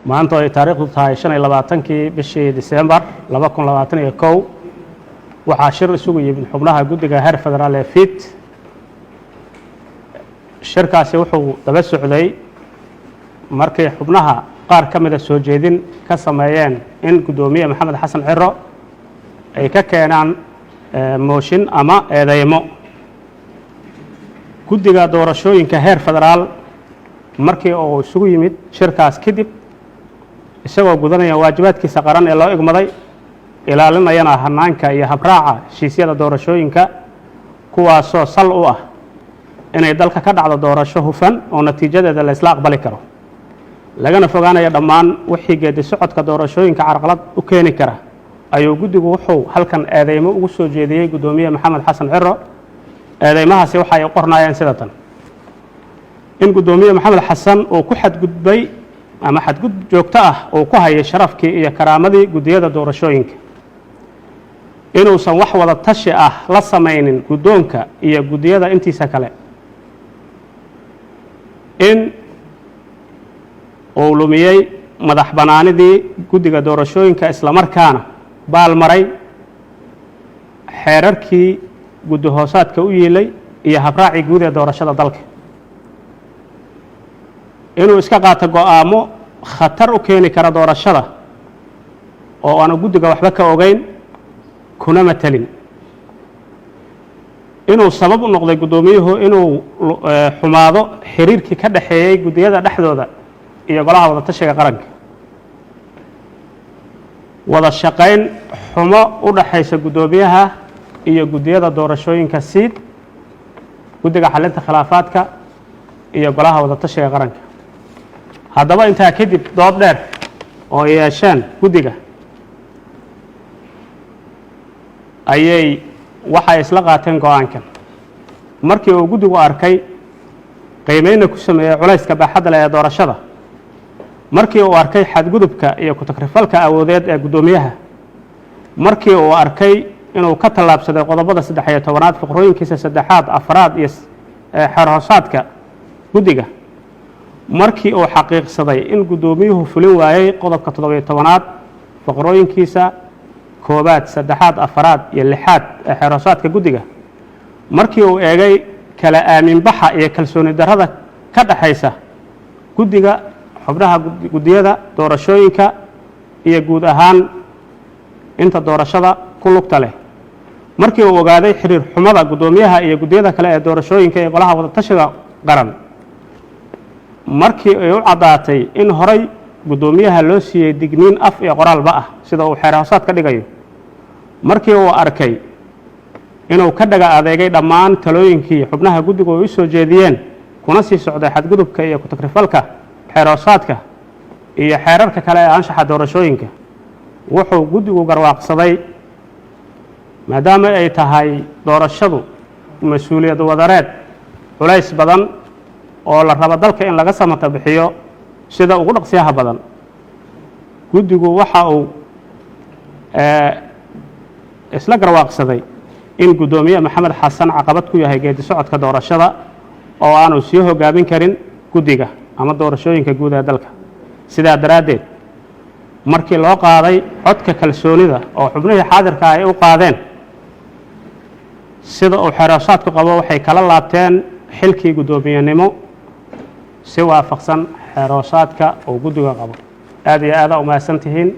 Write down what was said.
Maanta ay taariikhdu tahay 25-kii bishii Disembar 2021, waxaa shir isugu yimid xubnaha guddiga heer federaal ee FIT. Shirkaasi wuxuu daba socday markay xubnaha qaar ka mida soo jeedin ka sameeyeen in guddoomiye Maxamed Xasan Ciro ay ka keenaan mooshin ama eedeymo. Guddiga doorashooyinka heer federaal markii uu isugu yimid shirkaas kadib, isagoo gudanaya waajibaadkiisa qaran ee loo igmaday, ilaalinayana hanaanka iyo habraaca heshiisyada doorashooyinka, kuwaasoo sal u ah inay dalka ka dhacdo doorasho hufan oo natiijadeeda la isla aqbali karo, lagana fogaanayo dhammaan wixii geedi socodka doorashooyinka carqalad u keeni kara, ayuu guddigu wuxuu halkan eedeymo ugu soo jeediyey guddoomiye Maxamed Xasan Ciro. Eedeymahaasi waxa ay u qornaayeen sida tan: in guddoomiye Maxamed Xasan uu ku xadgudbay ama xadgudub joogto ah uu ku hayay sharafkii iyo karaamadii guddiyada doorashooyinka, inuusan wax wada tashi ah la samaynin guddoonka iyo guddiyada intiisa kale, in uu lumiyey madax bannaanidii guddiga doorashooyinka, islamarkaana baalmaray xeerarkii guddi hoosaadka u yiilay iyo habraacii guud ee doorashada dalka, inuu iska qaato go'aamo khatar u keeni kara doorashada oo aanu guddiga waxba ka ogeyn kuna matelin, inuu sabab u noqday guddoomiyuhu inuu xumaado xiriirkii ka dhexeeyey guddiyada dhexdooda iyo Golaha Wadatashiga Qaranka, wada shaqayn xumo u dhaxaysa guddoomiyaha iyo guddiyada doorashooyinka SIID, Guddiga Xalinta Khilaafaadka iyo Golaha Wadatashiga Qaranka. Haddaba, intaa kadib, dood dheer oo ay yeesheen guddiga ayay waxay isla qaateen go'aankan. Markii uu guddigu arkay, qiimeynna ku sameeyey culayska baaxadda leh ee doorashada, markii uu arkay xadgudubka iyo ku-takrifalka awoodeed ee guddoomiyaha, markii uu arkay inuu ka tallaabsaday qodobada 13aad fiqrooyinkiisa saddexaad, afaraad iyo xeer hoosaadka guddiga, markii uu xaqiiqsaday in guddoomiyuhu fulin waayey qodobka 17aad fiqrooyinkiisa koobaad, saddexaad, afaraad iyo lixaad ee xeer hoosaadka guddiga, markii uu eegay kala aaminbaxa iyo kalsooni darrada ka dhexaysa guddiga, xubnaha guddiyada doorashooyinka iyo guud ahaan inta doorashada ku lugta leh, markii uu ogaaday xiriir xumada guddoomiyaha iyo guddiyada kale ee doorashooyinka ee Golaha Wadatashiga Qaran, markii ay u caddaatay in horay guddoomiyaha loo siiyey digniin af iyo qoraalba ah sida uu xeer hoosaad ka dhigayo, markii uu arkay inuu ka dhaga adeegay dhammaan talooyinkii xubnaha guddigu ay u soo jeediyeen, kuna sii socday xadgudubka iyo ku-takrifalka xeer hoosaadka iyo xeerarka kale ee anshaxa doorashooyinka, wuxuu guddigu garwaaqsaday, maadaama ay tahay doorashadu mas-uuliyad wadareed culays badan oo la rabo dalka in laga samata bixiyo sida ugu dhaqsiyaha badan, guddigu waxa uu isla garwaaqsaday in guddoomiye Maxamed Xasan caqabad ku yahay geedi socodka doorashada oo aanu sii hogaamin karin guddiga ama doorashooyinka guud ee dalka. Sidaa daraaddeed, markii loo qaaday codka kalsoonida oo xubnihii xaadirka ay u qaadeen sida uu xeeroosaadku qabo, waxay kala laabteen xilkii guddoomiyenimo si waafaqsan xeeroosaadka uu guddiga qabo. Aad iyo aada u mahadsan tihiin.